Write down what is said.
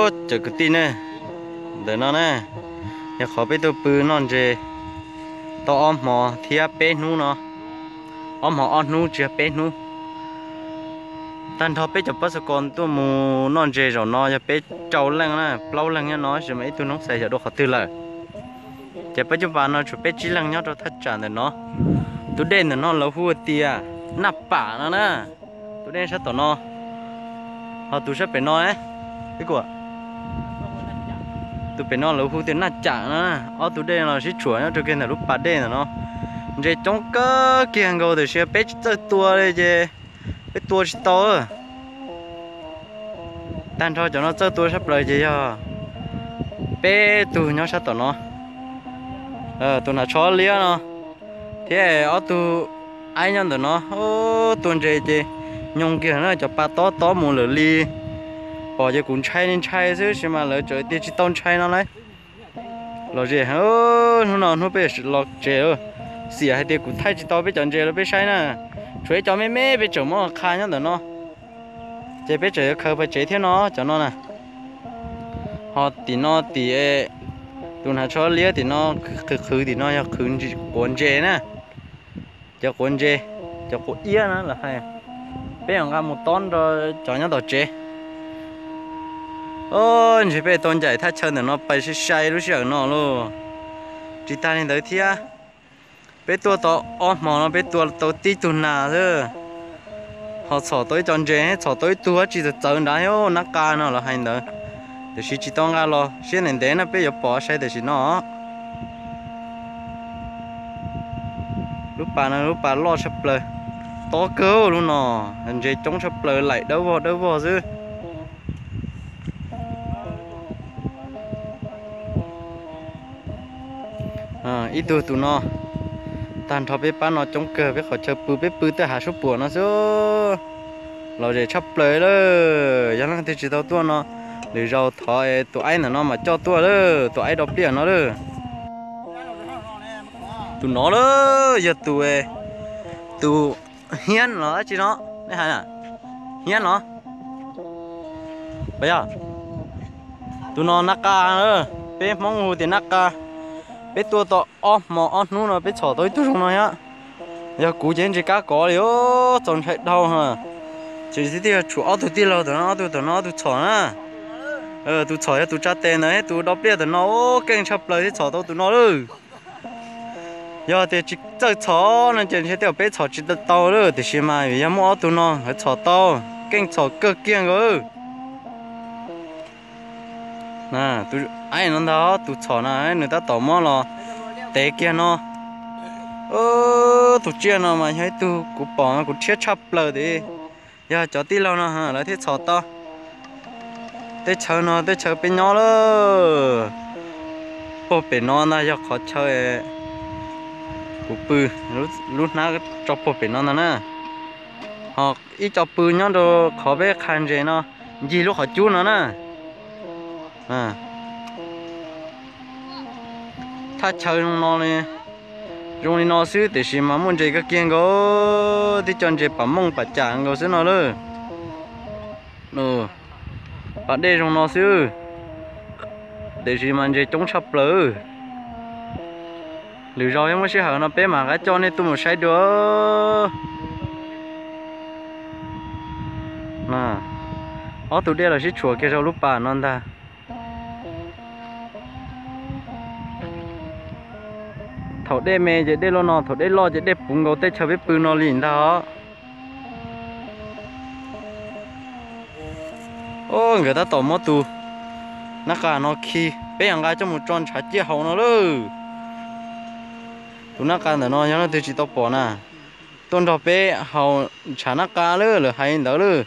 Cov kwv tij ne, ntawm no ne, yog qhov peb tuaj pw noj ntses tau ob hmo thiab peb hnub no, ob hmo ob hnub tsis yog peb hnub. Tag nrho peb cov pab xav ko tuaj mus noj ntses zaum no yog peb rau leej na, plaub leeg nyob no tab sis mas ib tug noob xais xyov dua qhov twg lawm. Ces peb cov pas no tshuav peb tsib leeg nyob rau thaj tsam ntawm no. Tus dej ntawm no lawv hu tias Naj Pam no na, tus dej sab tom no. Ho tus sab pem no, tus pem no lawv hu tias Naj Cam no. Ob tus dej los sib tshuam nyob rau kiag ntawm lub pas dej ntawm no. Ntses coob kawg kiag nkaus tiam sis peb tsis txawj tua li ces peb tua tsis tau. Tag nrho cov no txawj tua tshaj plaws ces yog peb tug nyob sab tom no, tus hnav tsho liab no thiab ob tug aib nyob ntawm no. Tua ntses ces nyoog kiag na, cov pa tob tob mus lawm li. Pom ces kuv ntshai li ntshai xwb sis mas lawv tseem tias tsis tau ntshai no lauj. Los ze, hnub no hnub peb los tsev, xiam hais tias kuv thaij tsis tau peb cov ntses rau peb saib na. Tshuav ib co me me peb tseem muab qha nyob ntawm no, ces peb tseem yuav khaws pais tsev thiab no cov no na. Ho tim no tim tus hnav tsho liab tim no, qhwv qhwv tim no yog quav ntses na. Cov quav ntses, cov quav iab na los hais. Peb yuav nqa mus tob nrog cov nyob tom tsev. Ntshe peb tau ncaim thaj chaw ntawm no pais sai sai lub sij hawm no lauj. Tsis tas li ntawd thiab, peb tuaj tau ob hmo no peb tua tau tib tug nas xwb. Ho txhom tau ib co ntses, txhom tau ib tug dab tsi txawv txawv nrad, nab qa no los hais ntawd. Tiam sis tsis tau nqa los, siab ntev ntev no peb yuav pom sai tam sim no. Lub pas no lub pas loj tshaj plaws, tob kawg lub no, ntses coob tshaj plaws laim dawb vog dawb vog xwb. Ib tug tus no, tag nrho peb pab no coob kawg, peb qhov chaw pw peb pw tej hav suab puam no xwb. Lom zem tshaj plaws lawm, yog leej twg tsis tau tuaj no, lwm zaus thov tus aib ntawm no mam coj tuaj lawm, tus aib dau pliaj no lawm. Tus no lawm yog tus, tus hiab los dab tsi no, nej hais na, hiab no. Puas yog? Tus no nab qa, peb Hmoob hu tias nab qa. Peb tuaj tau ob hmo ob hnub no peb txhom tau ib tug zoo no thiab. Yog kuv ces ntsis kab kov li, txaus ntshai dhau. Ces twb yog tshuav ob tug tij laug tom no, ob tug tom no ob tug txhom na. Tus txhom yog tus tsa tes ntawd thiab tus dau pliaj tom no, keej tshaj plaws thiab txhom tau tus no lawm. Yog tias tsis txawj txhom no ces ntshe tej zaum peb txhom tsis tau lawm, tiam sis mas vim yog muaj ob tug no lawv txhom tau, keej txhom kawg kiag nkaus. Tus aib no ntag, tus txhom na, nws tab tom muab los tev kiag no. Tus tsiaj no mas yog ib tug kuv pom kuv rhiab tshaj plaws tias yog cov tij laug no lawv thiaj txhom tau. Tej chaw no tej chaw peb nyob lawm. Puag pem no ntag yog qhov chaw kuv pw, lub hnab tso puag pem no ntag na. Ho ib co pw nyob rau qhov peb qha ntses no, ncig lub qhov cub no na. Thaj chaw zoo no li, zoo li no xwb tiam sis mas muaj ntses kawg kiag nkaus, tib co ntses pam mooj pam cam nkaus xwb no lawm. Pas dej zoo no xwb, tiam sis mas ntses coob tshaj plaws. Lwm zaus yog muaj sij hawm no peb mam rov coj nej tuaj mus saib dua. Ob tug dej los sib tshuam kiag rau lub pas no ntag. Thaum dej me ces dej loj no, thaum dej loj ces dej puv nkaus tej chaw peb pw no li ntag os. Nkawd tab tom muab tus nab qa no khi, peb yog nqa coj mus tso ntshav ciaj haus no lawm. Tus nab qa ntawm no yog leej twg tsis tau pom na, tuaj nrog peb haus ntshav nab qa lawm, lawv hais li ntawd lawm.